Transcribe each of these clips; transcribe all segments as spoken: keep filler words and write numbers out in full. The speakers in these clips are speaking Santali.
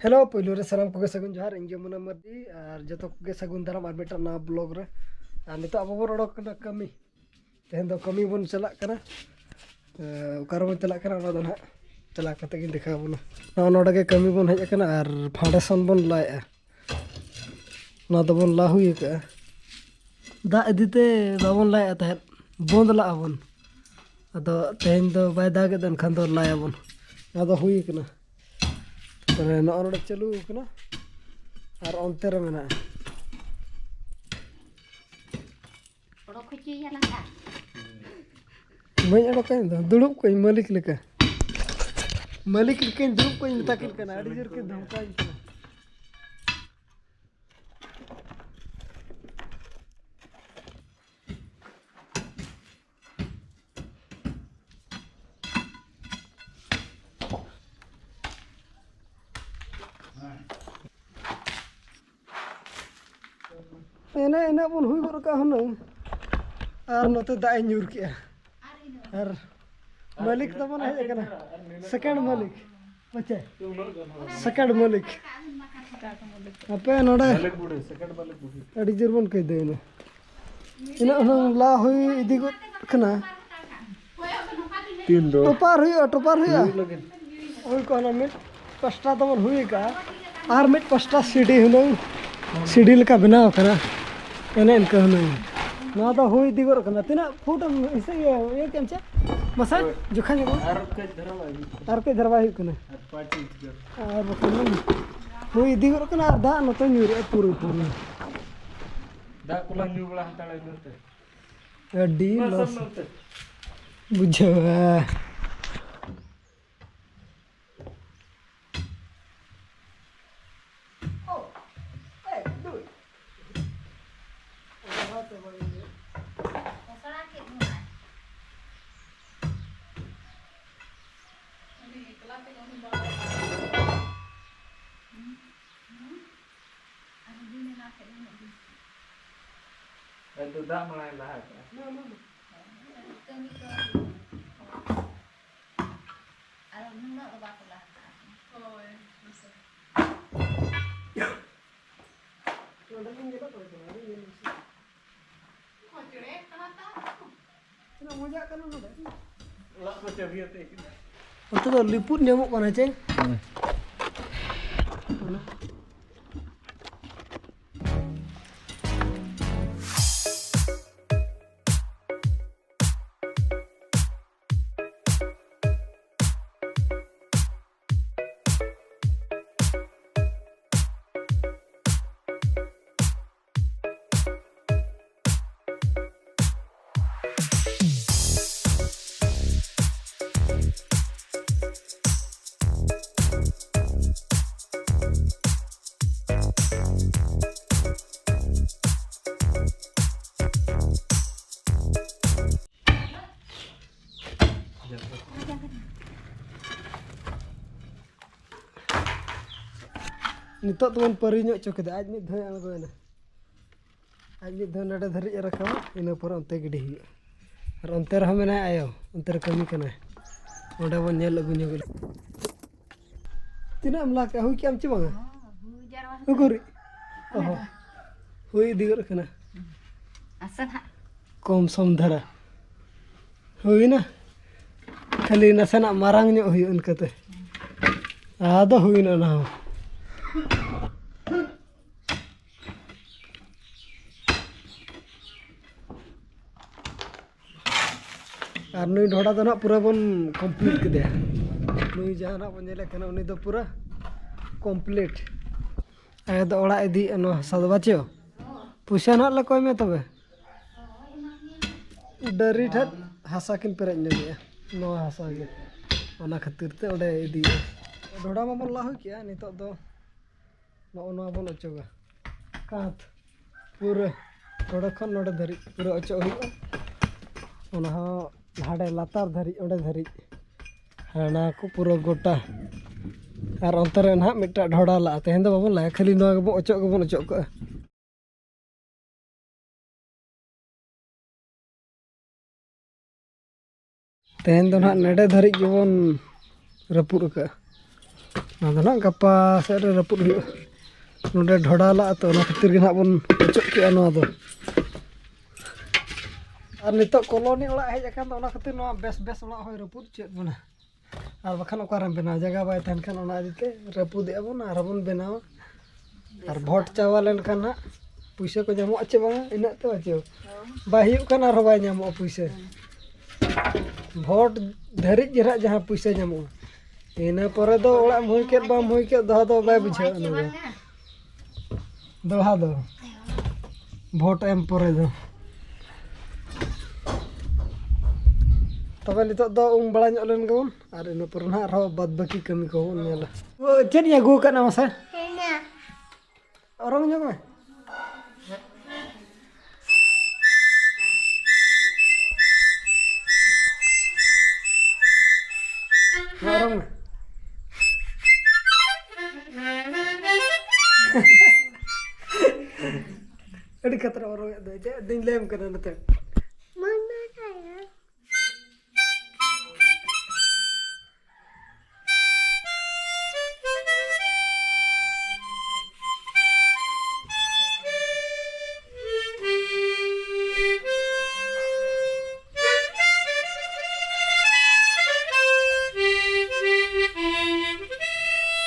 ᱦᱮᱞᱳ, ᱯᱳᱭᱞᱳ ᱨᱮ ᱥᱟᱱᱟᱢ ᱠᱚᱜᱮ ᱥᱟᱹᱜᱩᱱ ᱡᱚᱦᱟᱨ᱾ ᱤᱧ ᱜᱮ ᱢᱩᱱᱟ ᱢᱟᱨᱰᱤ, ᱟᱨ ᱡᱚᱛᱚ ᱠᱚᱜᱮ ᱥᱟᱹᱜᱩᱱ ᱫᱟᱨᱟᱢ ᱟᱨ ᱢᱤᱫᱴᱟᱝ ᱱᱟᱣᱟ ᱵᱞᱚᱜ ᱨᱮ᱾ ᱟᱨ ᱱᱤᱛᱚᱜ ᱟᱵᱚ ᱵᱚᱱ ᱚᱰᱚᱠ ᱠᱟᱱᱟ ᱠᱟᱹᱢᱤ᱾ ᱛᱮᱦᱮᱧ ᱫᱚ ᱠᱟᱹᱢᱤ ᱵᱚᱱ ᱪᱟᱞᱟᱜ ᱠᱟᱱᱟ᱾ ᱮ, ᱚᱠᱟ ᱨᱮᱵᱚᱱ ᱪᱟᱞᱟᱜ ᱠᱟᱱᱟ, ᱚᱱᱟ ᱫᱚ ᱱᱟᱦᱟᱜ ᱪᱟᱞᱟᱣ ᱠᱟᱛᱮ ᱜᱤᱧ ᱫᱮᱠᱷᱟᱣ ᱟᱵᱚᱱᱟ᱾ ᱱᱚᱜᱼᱚ ᱱᱚᱰᱮ ᱜᱮ ᱠᱟᱹᱢᱤ ᱵᱚᱱ ᱦᱮᱡ ᱟᱠᱟᱱᱟ ᱟᱨ ᱯᱷᱟᱣᱩᱱᱰᱮᱥᱚᱱ ᱵᱚᱱ ᱞᱟᱭᱮᱜᱼᱟ᱾ ᱱᱚᱣᱟ ᱫᱚᱵᱚᱱ ᱞᱟ ᱦᱩᱭ ᱟᱠᱟᱜᱼᱟ᱾ ᱫᱟᱜ ᱤᱫᱤᱛᱮ ᱵᱟᱵᱚᱱ ᱞᱟᱭᱮᱜᱼᱟ ᱛᱟᱦᱮᱸᱫ, ᱵᱚᱱᱫ ᱞᱟᱜᱼᱟ ᱵᱚᱱ᱾ ᱟᱫᱚ ᱛᱮᱦᱮᱧ ᱫᱚ ᱵᱟᱭ ᱫᱟᱜᱮᱫ, ᱮᱱᱠᱷᱟᱱ ᱫᱚ ᱞᱟᱭᱟᱵᱚᱱ᱾ ᱱᱚᱣᱟ ᱫᱚ ᱦᱩᱭ ᱟᱠᱟᱱᱟ᱾ ᱛᱟᱦᱞᱮ ᱱᱚᱜᱼᱚ ᱱᱚᱰᱮ ᱪᱟᱹᱞᱩ ᱟᱠᱟᱱᱟ ᱟᱨ ᱚᱱᱛᱮ ᱨᱮ ᱢᱮᱱᱟᱜᱼᱟ᱾ ᱚᱰᱚᱠ ᱦᱚᱪᱚᱭᱮᱭᱟ ᱞᱟᱸᱜᱟ᱾ ᱵᱟᱹᱧ ᱚᱰᱚᱠᱟ ᱤᱧ ᱫᱚ, ᱫᱩᱲᱩᱵ ᱠᱚᱜ ᱟᱹᱧ ᱢᱟᱹᱞᱤᱠ ᱞᱮᱠᱟ᱾ ᱢᱟᱹᱞᱤᱠ ᱞᱮᱠᱟᱧ ᱫᱩᱲᱩᱵ ᱠᱚᱜ ᱟᱹᱧ ᱢᱮᱛᱟ ᱠᱤᱱ ᱠᱟᱱᱟ, ᱟᱹᱰᱤ ᱡᱳᱨ ᱠᱤᱱ ᱫᱷᱚᱢᱠᱟᱣᱤᱧ ᱠᱟᱱᱟ᱾ ᱮᱱᱮ ᱤᱱᱟᱹᱜ ᱵᱚᱱ ᱦᱩᱭ ᱜᱚᱫ ᱠᱟᱜᱼᱟ ᱦᱩᱱᱟᱹᱝ, ᱟᱨ ᱱᱚᱛᱮ ᱫᱟᱜ ᱮ ᱧᱩᱨ ᱠᱮᱜᱼᱟ᱾ ᱟᱨ ᱢᱟᱹᱞᱤᱠ ᱛᱟᱵᱚᱱ ᱦᱮᱡ ᱟᱠᱟᱱᱟ, ᱥᱮᱠᱮᱱᱰ ᱢᱟᱹᱞᱤᱠ᱾ ᱟᱪᱪᱷᱟ, ᱥᱮᱠᱮᱱᱰ ᱢᱟᱹᱞᱤᱠ᱾ ᱟᱯᱮ ᱱᱚᱰᱮ ᱢᱟᱹᱞᱤᱠ ᱵᱩᱰᱷᱤ, ᱥᱮᱠᱮᱱᱰ ᱢᱟᱹᱞᱤᱠ ᱵᱩᱰᱷᱤ᱾ ᱟᱹᱰᱤ ᱡᱳᱨ ᱵᱚᱱ ᱠᱟᱹᱭᱫᱟᱹᱣ ᱮᱱᱟ᱾ ᱤᱱᱟᱹᱜ ᱦᱩᱱᱟᱹᱝ ᱞᱟ ᱦᱩᱭ ᱤᱫᱤ ᱜᱚᱫ ᱠᱟᱱᱟ᱾ ᱛᱤᱱ ᱫᱚ? ᱴᱚᱯᱟᱨ ᱦᱩᱭᱩᱜᱼᱟ, ᱴᱚᱯᱟᱨ ᱦᱩᱭᱩᱜᱼᱟ᱾ ᱦᱩᱭᱩᱜ ᱞᱟᱹᱜᱤᱫ᱾ ᱦᱩᱭ ᱠᱚᱜᱼᱟ ᱦᱩᱱᱟᱹᱝ ᱢᱤᱫ ᱯᱟᱥᱴᱟ ᱫᱚᱵᱚᱱ ᱦᱩᱭ ᱟᱠᱟᱜᱼᱟ, ᱟᱨ ᱢᱤᱫ ᱯᱟᱥᱴᱟ ᱥᱤᱰᱤ ᱦᱩᱱᱟᱹᱝ, ᱥᱤᱰᱤ ᱞᱮᱠᱟ ᱵᱮᱱᱟᱣ ᱟᱠᱟᱱᱟ᱾ ᱮᱱᱮ ᱤᱱᱠᱟᱹ ᱦᱩᱱᱟᱹᱝ᱾ ᱱᱚᱣᱟ ᱫᱚ ᱦᱩᱭ ᱤᱫᱤ ᱜᱚᱫ ᱠᱟᱱᱟ᱾ ᱛᱤᱱᱟᱹᱜ ᱯᱷᱩᱴ ᱮᱢ ᱦᱤᱥᱟᱹᱵ, ᱤᱭᱟᱹ, ᱤᱭᱟᱹ ᱠᱮᱫ ᱟᱢ ᱪᱮ? ᱢᱟᱥᱮ ᱦᱳᱭ᱾ ᱡᱚᱠᱷᱟ ᱧᱚᱜ ᱢᱮ᱾ ᱟᱨ ᱠᱟᱹᱡ ᱫᱷᱟᱨᱟ ᱵᱟᱭ ᱦᱩᱭᱩᱜ ᱠᱟᱱᱟ᱾ ᱟᱨ ᱠᱟᱹᱡ ᱫᱷᱟᱨᱟ ᱵᱟᱭ ᱦᱩᱭᱩᱜ ᱠᱟᱱᱟ᱾ ᱟᱨ ᱯᱟᱸᱪ ᱤᱧᱪᱤ ᱜᱟᱱ᱾ ᱟᱨ ᱵᱟᱠᱷᱟᱱ ᱫᱚ ᱦᱩᱭ ᱤᱫᱤ ᱜᱚᱫ ᱠᱟᱱᱟ ᱟᱨ ᱫᱟᱜ ᱱᱚᱛᱮ ᱧᱩᱨᱮᱜᱼᱟ ᱯᱩᱨᱟᱹ ᱯᱩᱨᱟᱹ᱾ ᱫᱟᱜ ᱠᱚᱞᱟᱝ ᱧᱩ ᱵᱟᱲᱟ ᱦᱟᱛᱟᱲᱟ ᱤᱱᱟᱹᱛᱮ᱾ ᱟᱹᱰᱤ ᱢᱟ ᱞᱚᱥ ᱥᱟᱵ ᱢᱮ ᱚᱱᱛᱮ᱾ ᱵᱩᱡᱷᱟᱹᱣᱟ᱾ ᱟᱫᱚ ᱫᱟᱜ ᱢᱟᱲᱟᱝ ᱞᱟᱦᱟ ᱠᱟᱜᱼᱟ᱾ ᱟᱨ ᱱᱩᱱᱟᱹᱜ ᱫᱚ ᱵᱟᱠᱚ ᱞᱟᱦᱟ ᱠᱟᱜᱼᱟ᱾ ᱦᱳᱭ, ᱢᱟᱥᱮ᱾ ᱚᱱᱛᱮ ᱫᱚ ᱞᱤᱯᱩᱫ ᱧᱟᱢᱚᱜ ᱠᱟᱱᱟ ᱪᱮ? ᱱᱤᱛᱚᱜ ᱫᱚᱵᱚᱱ ᱯᱟᱹᱨᱤ ᱧᱚᱜ ᱦᱚᱪᱚ ᱠᱮᱫᱟ, ᱟᱡ ᱢᱤᱫ ᱫᱷᱟᱣ ᱟᱬᱜᱚᱭᱮᱱᱟ᱾ ᱟᱡ ᱢᱤᱫ ᱫᱷᱟᱣ ᱱᱚᱰᱮ ᱫᱷᱟᱹᱨᱤᱡ ᱮ ᱨᱟᱠᱟᱵᱟ, ᱤᱱᱟᱹ ᱯᱚᱨᱮ ᱚᱱᱛᱮ ᱜᱤᱰᱤ ᱦᱩᱭᱩᱜᱼᱟ᱾ ᱟᱨ ᱚᱱᱛᱮ ᱨᱮᱦᱚᱸ ᱢᱮᱱᱟᱭᱟ ᱟᱭᱳ, ᱚᱱᱛᱮ ᱨᱮ ᱠᱟᱹᱢᱤ ᱠᱟᱱᱟᱭ᱾ ᱚᱸᱰᱮ ᱵᱚᱱ ᱧᱮᱞ ᱟᱹᱜᱩ ᱧᱚᱜ ᱞᱮ᱾ ᱛᱤᱱᱟᱹᱜ ᱮᱢ ᱞᱟ ᱠᱮᱜᱼᱟ? ᱦᱩᱭ ᱠᱮᱜᱼᱟᱢ ᱪᱮ ᱵᱟᱝᱟ? ᱦᱩᱭ ᱡᱟᱨᱣᱟ ᱩᱠᱩᱨᱤᱡ? ᱚᱦᱚ᱾ ᱦᱩᱭ ᱤᱫᱤ ᱜᱚᱫ ᱠᱟᱱᱟ᱾ ᱟᱥᱟ ᱱᱟᱦᱟᱜ᱾ ᱠᱚᱢ ᱥᱚᱢ ᱫᱷᱟᱨᱟ᱾ ᱦᱩᱭᱱᱟ᱾ ᱠᱷᱟᱹᱞᱤ ᱱᱟᱥᱮᱱᱟᱜ ᱢᱟᱨᱟᱝ ᱧᱚᱜ ᱦᱩᱭᱩᱜᱼᱟ ᱤᱱᱠᱟᱹᱛᱮ᱾ ᱟᱫᱚ ᱦᱩᱭᱱᱟ ᱚᱱᱟ ᱦᱚᱸ᱾ ᱟᱨ ᱱᱩᱭ ᱰᱷᱚᱰᱟ ᱫᱚ ᱱᱟᱦᱟᱜ ᱯᱩᱨᱟᱹ ᱵᱚᱱ complete ᱠᱮᱫᱮᱭᱟ᱾ ᱱᱩᱭ ᱡᱟᱦᱟᱸ ᱱᱟᱦᱟᱜ ᱵᱚᱱ ᱧᱮᱞᱮ ᱠᱟᱱᱟ, ᱩᱱᱤ ᱫᱚ ᱯᱩᱨᱟᱹ complete᱾ ᱟᱭᱳ ᱫᱚ ᱚᱲᱟᱜ ᱤᱫᱤᱭᱮᱫᱼᱟ ᱱᱚᱣᱟ ᱦᱟᱥᱟ ᱫᱚ, ᱵᱟᱪᱚ? ᱯᱚᱭᱥᱟ ᱱᱟᱦᱟᱜ ᱞᱮ ᱠᱚᱭ ᱢᱮ ᱛᱚᱵᱮ᱾ ᱰᱟᱹᱨᱤ ᱴᱷᱮᱱ ᱦᱟᱥᱟ ᱠᱤᱱ ᱯᱮᱨᱮᱡ ᱧᱚᱜᱮᱜᱼᱟ, ᱱᱚᱣᱟ ᱦᱟᱥᱟ ᱜᱮ᱾ ᱚᱱᱟ ᱠᱷᱟᱹᱛᱤᱨ ᱛᱮ ᱚᱸᱰᱮ ᱤᱫᱤᱭᱮᱫᱼᱟ᱾ ᱰᱷᱚᱰᱟ ᱢᱟᱵᱚᱱ ᱞᱟ ᱦᱩᱭ ᱠᱮᱜᱼᱟ, ᱱᱤᱛᱚᱜ ᱫᱚ ᱱᱚᱜᱼᱚ ᱱᱚᱣᱟ ᱵᱚᱱ ᱚᱪᱚᱜᱟ᱾ ᱠᱟᱸᱛ ᱯᱩᱨᱟᱹ ᱱᱚᱰᱮ ᱠᱷᱚᱱ ᱱᱚᱰᱮ ᱫᱷᱟᱹᱨᱤᱡ ᱯᱩᱨᱟᱹ ᱚᱪᱚᱜ ᱦᱩᱭᱩᱜᱼᱟ᱾ ᱚᱱᱟ ᱦᱚᱸ ᱦᱟᱸᱰᱮ ᱞᱟᱛᱟᱨ ᱫᱷᱟᱹᱨᱤᱡ, ᱚᱸᱰᱮ ᱫᱷᱟᱹᱨᱤᱡ᱾ ᱦᱟᱱᱟ ᱠᱚ ᱯᱩᱨᱟᱹ ᱜᱚᱴᱟ᱾ ᱟᱨ ᱚᱱᱛᱮ ᱨᱮ ᱱᱟᱦᱟᱜ ᱢᱤᱫᱴᱟᱝ ᱰᱷᱚᱰᱟ ᱞᱟᱜᱼᱟ᱾ ᱛᱮᱦᱮᱧ ᱫᱚ ᱵᱟᱵᱚᱱ ᱞᱟᱭᱟ, ᱠᱷᱟᱹᱞᱤ ᱱᱚᱣᱟ ᱜᱮᱵᱚᱱ ᱚᱪᱚᱜ ᱜᱮᱵᱚᱱ ᱚᱪᱚᱜ ᱠᱟᱜᱼᱟ᱾ ᱛᱮᱦᱮᱧ ᱫᱚ ᱱᱟᱦᱟᱜ ᱱᱮᱰᱮ ᱫᱷᱟᱹᱨᱤᱡ ᱜᱮᱵᱚᱱ ᱨᱟᱹᱯᱩᱫ ᱟᱠᱟᱫᱼᱟ᱾ ᱚᱱᱟ ᱫᱚ ᱱᱟᱦᱟᱜ ᱜᱟᱯᱟ ᱥᱮᱫ ᱨᱮ ᱨᱟᱹᱯᱩᱫ ᱦᱩᱭᱩᱜᱼᱟ᱾ ᱱᱚᱰᱮ ᱰᱷᱚᱰᱟ ᱞᱟᱜᱼᱟ ᱛᱚ, ᱚᱱᱟ ᱠᱷᱟᱹᱛᱤᱨ ᱜᱮ ᱱᱟᱦᱟᱜ ᱵᱚᱱ ᱚᱪᱚᱜ ᱠᱮᱜᱼᱟ ᱱᱚᱣᱟ ᱫᱚ᱾ ᱟᱨ ᱱᱤᱛᱚᱜ ᱠᱚᱞᱚᱱᱤ ᱚᱲᱟᱜ ᱦᱮᱡ ᱟᱠᱟᱱ ᱫᱚ, ᱚᱱᱟ ᱠᱷᱟᱹᱛᱤᱨ ᱱᱚᱣᱟ ᱵᱮᱥ ᱵᱮᱥ ᱚᱲᱟᱜ ᱦᱚᱸᱭ ᱨᱟᱹᱯᱩᱫ ᱦᱚᱪᱚᱭᱮᱫ ᱵᱚᱱᱟ᱾ ᱟᱨ ᱵᱟᱠᱷᱟᱱ ᱚᱠᱟᱨᱮᱢ ᱵᱮᱱᱟᱣᱟ, ᱡᱟᱭᱜᱟ ᱵᱟᱭ ᱛᱟᱦᱮᱱ ᱠᱷᱟᱱ᱾ ᱚᱱᱟ ᱤᱫᱤᱛᱮ ᱨᱟᱹᱯᱩᱫᱮᱜᱼᱟ ᱵᱚᱱ, ᱟᱨᱦᱚᱸ ᱵᱚᱱ ᱵᱮᱱᱟᱣᱟ᱾ ᱟᱨ ᱵᱷᱳᱴ ᱪᱟᱵᱟ ᱞᱮᱱᱠᱷᱟᱱ ᱦᱟᱸᱜ ᱯᱩᱭᱥᱟᱹ ᱠᱚ ᱧᱟᱢᱚᱜᱼᱟ ᱪᱮ ᱵᱟᱝᱟ, ᱤᱱᱟᱹᱜ ᱛᱮ ᱵᱟᱹᱪᱩᱜ, ᱵᱟᱭ ᱦᱩᱭᱩᱜ ᱠᱷᱟᱱ ᱟᱨᱦᱚᱸ ᱵᱟᱭ ᱧᱟᱢᱚᱜᱼᱟ ᱯᱩᱭᱥᱟᱹ᱾ ᱵᱷᱳᱴ ᱫᱷᱟᱹᱨᱤᱡ ᱜᱮ ᱦᱟᱸᱜ ᱡᱟᱦᱟᱸ ᱯᱩᱭᱥᱟᱹ ᱧᱟᱢᱚᱜᱼᱟ, ᱤᱱᱟᱹ ᱯᱚᱨᱮ ᱫᱚ ᱚᱲᱟᱜ ᱮᱢ ᱦᱩᱭ ᱠᱮᱫ ᱵᱟᱢ ᱦᱩᱭ ᱠᱮᱫ, ᱫᱚᱦᱲᱟ ᱫᱚ ᱵᱟᱭ ᱵᱩᱡᱷᱟᱹᱜᱼᱟ ᱚᱱᱟ ᱫᱚ᱾ ᱫᱚᱦᱲᱟ ᱫᱚ ᱵᱷᱳᱴ ᱮᱢ ᱯᱚᱨᱮ ᱫᱚ᱾ ᱛᱚᱵᱮ ᱱᱤᱛᱚᱜ ᱫᱚ ᱩᱢ ᱵᱟᱲᱟ ᱧᱚᱜ ᱞᱮᱱ ᱜᱮᱵᱚᱱ, ᱟᱨ ᱤᱱᱟᱹ ᱯᱚᱨᱮ ᱱᱟᱦᱟᱜ ᱟᱨᱦᱚᱸ ᱵᱟᱫ ᱵᱟᱹᱠᱤ ᱠᱟᱹᱢᱤ ᱠᱚᱵᱚᱱ ᱧᱮᱞᱟ᱾ ᱚ, ᱪᱮᱫ ᱤᱧ ᱟᱹᱜᱩ ᱟᱠᱟᱫ ᱢᱟᱥᱮ? ᱚᱨᱚᱝ ᱧᱚᱜ ᱢᱮ᱾ ᱚᱨᱚᱝ ᱢᱮ᱾ ᱟᱹᱰᱤ ᱠᱷᱟᱛᱨᱟ ᱚᱨᱚᱝ ᱮᱫ ᱫᱚ᱾ ᱪᱮᱫ ᱫᱚᱧ ᱞᱟᱹᱭᱟᱢ ᱠᱟᱱᱟ ᱱᱚᱛᱮ᱾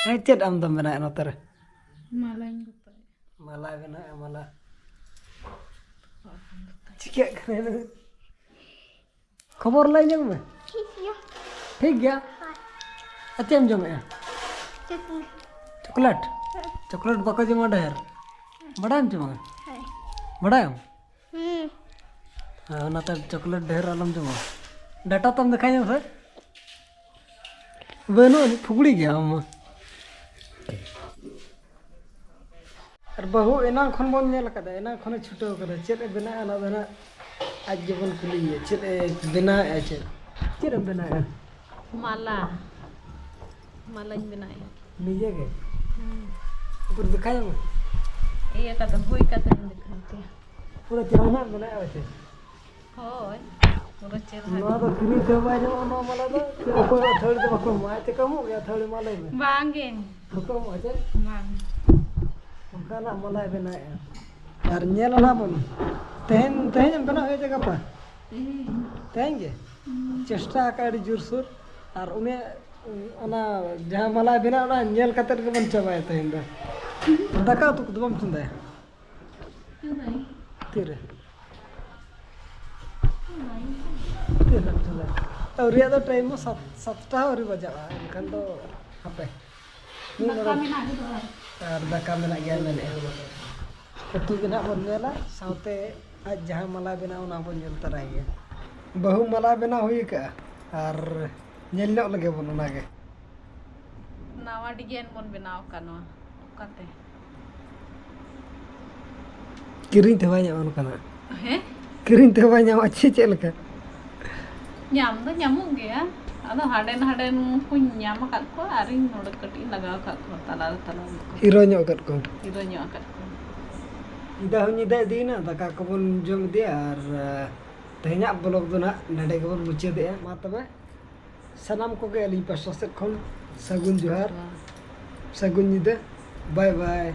ᱦᱮᱸ, ᱪᱮᱫ ᱟᱢ ᱫᱚᱢ ᱵᱮᱱᱟᱣᱮᱫ ᱱᱚᱛᱮ ᱨᱮ? ᱢᱟᱞᱟᱧ ᱜᱚᱛᱚᱭᱮᱫ᱾ ᱢᱟᱞᱟᱭ ᱵᱮᱱᱟᱣᱮᱫᱼᱟ, ᱢᱟᱞᱟ᱾ ᱪᱤᱠᱟᱹᱜ ᱠᱟᱱᱟ ᱱᱩᱭ? ᱠᱷᱚᱵᱚᱨ ᱞᱟᱹᱭ ᱧᱚᱜ ᱢᱮ᱾ ᱴᱷᱤᱠ ᱜᱮᱭᱟ᱾ ᱴᱷᱤᱠ ᱜᱮᱭᱟ? ᱦᱳᱭ᱾ ᱟᱨ ᱪᱮᱫ ᱮᱢ ᱡᱚᱢᱮᱜᱼᱟ? ᱪᱟᱹᱴᱱᱤ᱾ ᱪᱚᱠᱞᱮᱴ? ᱦᱮᱸ᱾ ᱪᱚᱠᱞᱮᱴ ᱵᱟᱠᱚ ᱡᱚᱢᱟ ᱰᱷᱮᱨ᱾ ᱵᱟᱰᱟᱭᱟᱢ ᱪᱮ ᱵᱟᱝᱟ? ᱦᱳᱭ᱾ ᱵᱟᱰᱟᱭᱟᱢ? ᱦᱩᱸ᱾ ᱦᱮᱸ, ᱚᱱᱟᱛᱮ ᱪᱚᱠᱞᱮᱴ ᱰᱷᱮᱨ ᱟᱞᱚᱢ ᱡᱚᱢᱟ᱾ ᱰᱟᱴᱟ ᱛᱟᱢ ᱫᱮᱠᱷᱟᱣ ᱧᱚᱜ ᱥᱮ᱾ ᱵᱟᱹᱱᱩᱜ ᱟᱹᱱᱤᱡ, ᱯᱷᱩᱜᱲᱤ ᱜᱮᱭᱟ ᱟᱢ ᱢᱟ᱾ ᱟᱨ ᱵᱟᱹᱦᱩ ᱮᱱᱟᱝ ᱠᱷᱚᱱ ᱵᱚᱱ ᱧᱮᱞ ᱟᱠᱟᱫᱟ, ᱮᱱᱟᱝ ᱠᱷᱚᱱᱮ ᱪᱷᱩᱴᱟᱹᱣ ᱠᱟᱫᱟ᱾ ᱪᱮᱫ ᱮ ᱵᱮᱱᱟᱜᱼᱟ, ᱚᱱᱟ ᱫᱚ ᱱᱟᱜ ᱟᱡ ᱜᱮᱵᱚᱱ ᱠᱩᱞᱤᱭᱮᱭᱟ᱾ ᱪᱮᱫ ᱮ ᱵᱮᱱᱟᱣᱮᱫᱼᱟ? ᱪᱮᱫ, ᱪᱮᱫ ᱮᱢ ᱵᱮᱱᱟᱣᱮᱫᱼᱟ? ᱢᱟᱞᱟ, ᱢᱟᱞᱟᱧ ᱵᱮᱱᱟᱣᱮᱫᱼᱟ᱾ ᱱᱤᱡᱮ ᱜᱮ? ᱦᱩᱸ᱾ ᱩᱠᱩᱨ ᱫᱮᱠᱷᱟᱭ ᱢᱮ᱾ ᱤᱭᱟᱹ ᱠᱟᱛᱮ, ᱦᱩᱭ ᱠᱟᱛᱮ ᱤᱧ ᱫᱮᱠᱷᱟᱣ ᱯᱮᱭᱟ᱾ ᱯᱩᱨᱟᱹ ᱪᱮᱦᱨᱟ ᱧᱚᱜ ᱢᱮᱱᱟᱜᱼᱟ ᱥᱮ? ᱦᱳᱭ, ᱯᱩᱨᱟᱹ ᱪᱮᱦᱨᱟ ᱱᱚᱣᱟ ᱜᱮ᱾ ᱫᱚ ᱠᱤᱨᱤᱧ ᱛᱮᱦᱚᱸ ᱵᱟᱭ ᱧᱟᱢᱚᱜᱼᱟ, ᱱᱚᱣᱟ ᱢᱟᱞᱟ ᱫᱚ᱾ ᱪᱮᱫ ᱚᱠᱚᱭ ᱟᱹᱛᱷᱟᱹᱲᱤ ᱫᱚ ᱵᱟᱠᱚ ᱮᱢᱚᱜᱼᱟ᱾ ᱟᱡ ᱛᱮᱠᱚ ᱮᱢᱚᱜ ᱜᱮᱭᱟ ᱟᱹᱛᱷᱟᱹᱲᱤ ᱢᱟᱞᱟ ᱢᱮ᱾ ᱵᱟᱝ ᱜᱮ᱾ ᱵᱟᱠᱚ ᱮᱢᱚᱜᱼᱟ ᱪᱮ? ᱵᱟᱝ᱾ ᱚᱱᱠᱟᱱᱟᱜ ᱢᱟᱞᱟᱭ ᱵᱮᱱᱟᱣᱮᱫᱼᱟ᱾ ᱟᱨ ᱧᱮᱞ ᱟᱞᱟᱝ ᱵᱚᱱ᱾ ᱛᱮᱦᱮᱧ, ᱛᱮᱦᱮᱧ ᱮᱢ ᱵᱮᱱᱟᱣ ᱦᱩᱭᱩᱜᱼᱟ ᱪᱮ ᱜᱟᱯᱟ? ᱛᱮᱦᱮᱧ ᱜᱮ ᱪᱮᱥᱴᱟ ᱟᱠᱟᱫ ᱟᱹᱰᱤ ᱡᱳᱨᱥᱳᱨ᱾ ᱟᱨ ᱩᱱᱤ ᱚᱱᱟ ᱡᱟᱦᱟᱸ ᱢᱟᱞᱟᱭ ᱵᱮᱱᱟᱣ, ᱚᱱᱟ ᱧᱮᱞ ᱠᱟᱛᱮᱫ ᱜᱮᱵᱚᱱ ᱪᱟᱵᱟᱭᱟ ᱛᱮᱦᱮᱧ ᱫᱚ᱾ ᱫᱟᱠᱟ ᱩᱛᱩ ᱠᱚᱫᱚ ᱵᱟᱢ ᱪᱚᱸᱫᱟᱭᱟ? ᱛᱤᱨᱮ? ᱛᱤᱨᱮᱢ ᱪᱚᱸᱫᱟᱭᱟ? ᱟᱹᱣᱨᱤᱭᱟᱜ ᱫᱚ ᱴᱟᱭᱤᱢ ᱦᱚᱸ ᱥᱟᱛ, ᱥᱟᱛᱴᱟ ᱦᱚᱸ ᱟᱹᱣᱨᱤ ᱵᱟᱡᱟᱜᱼᱟ, ᱮᱱᱠᱷᱟᱱ ᱫᱚ ᱦᱟᱯᱮ᱾ ᱢᱤᱫ ᱫᱟᱠᱟ ᱱᱚᱰᱮᱠ ᱢᱮᱱᱟᱜ ᱜᱮᱫᱚ ᱟᱨ᱾ ᱟᱨ ᱫᱟᱠᱟ ᱢᱮᱱᱟᱜ ᱜᱮᱭᱟ ᱢᱮᱱᱮᱫᱼᱟ᱾ ᱩᱛᱩ ᱜᱮ ᱱᱟᱦᱟᱜ ᱵᱚᱱ ᱧᱮᱞᱟ, ᱥᱟᱶᱛᱮ ᱟᱡ ᱡᱟᱦᱟᱸ ᱢᱟᱞᱟ ᱵᱮᱱᱟᱣ, ᱚᱱᱟ ᱵᱚᱱ ᱧᱮᱞ ᱛᱟᱨᱟᱭ ᱜᱮᱭᱟ᱾ ᱵᱟᱹᱦᱩ ᱢᱟᱞᱟ ᱵᱮᱱᱟᱣ ᱦᱩᱭ ᱟᱠᱟᱫᱼᱟ, ᱟᱨ ᱧᱮᱞ ᱧᱚᱜ ᱞᱮᱜᱮ ᱵᱚᱱ ᱚᱱᱟᱜᱮ᱾ ᱱᱟᱣᱟ ᱰᱤᱡᱟᱭᱤᱱ ᱵᱚᱱ ᱵᱮᱱᱟᱣ ᱟᱠᱟᱫ ᱱᱚᱣᱟ᱾ ᱚᱠᱟᱛᱮ? ᱠᱤᱨᱤᱧ ᱛᱮ ᱵᱟᱭ ᱧᱟᱢᱚᱜᱼᱟ ᱱᱚᱝᱠᱟᱱᱟᱜ᱾ ᱦᱮᱸ? ᱠᱤᱨᱤᱧ ᱛᱮ ᱵᱟᱭ ᱧᱟᱢᱚᱜᱼᱟ ᱪᱮ ᱪᱮᱫ ᱞᱮᱠᱟ? ᱧᱟᱢ ᱫᱚ ᱧᱟᱢᱚᱜ ᱜᱮᱭᱟ, ᱟᱫᱚ ᱦᱟᱸᱰᱮ ᱱᱟᱰᱮᱱ ᱠᱚᱧ ᱧᱟᱢ ᱟᱠᱟᱫ ᱠᱚᱣᱟ, ᱟᱨᱤᱧ ᱱᱚᱰᱮ ᱠᱟᱹᱴᱤᱡ ᱤᱧ ᱞᱟᱜᱟᱣ ᱟᱠᱟᱫ ᱠᱚᱣᱟ ᱛᱟᱞᱟ ᱨᱮ, ᱛᱟᱞᱟ ᱨᱮ᱾ ᱦᱤᱨᱳ ᱧᱚᱜ ᱟᱠᱟᱫ ᱠᱚᱣᱟ᱾ ᱦᱤᱨᱳ ᱧᱚᱜ ᱟᱠᱟᱫ ᱠᱚᱣᱟ᱾ ᱧᱤᱫᱟᱹ ᱦᱚᱸ ᱧᱤᱫᱟᱹ ᱤᱫᱤᱭᱮᱱᱟ, ᱫᱟᱠᱟ ᱠᱚᱵᱚᱱ ᱡᱚᱢ ᱤᱫᱤᱭᱟ, ᱟᱨ, ᱟᱸ, ᱛᱮᱦᱮᱧᱟᱜ ᱵᱞᱚᱜ ᱫᱚ ᱱᱟᱦᱟᱜ ᱱᱚᱰᱮ ᱜᱮᱵᱚᱱ ᱢᱩᱪᱟᱹᱫᱮᱜᱼᱟ᱾ ᱢᱟ ᱛᱚᱵᱮ, ᱥᱟᱱᱟᱢ ᱠᱚᱜᱮ ᱟᱹᱞᱤᱧ ᱯᱟᱥᱴᱟ ᱥᱮᱫ ᱠᱷᱚᱱ ᱥᱟᱹᱜᱩᱱ ᱡᱚᱦᱟᱨ, ᱥᱟᱹᱜᱩᱱ ᱧᱤᱫᱟᱹ, ᱵᱟᱭ ᱵᱟᱭ᱾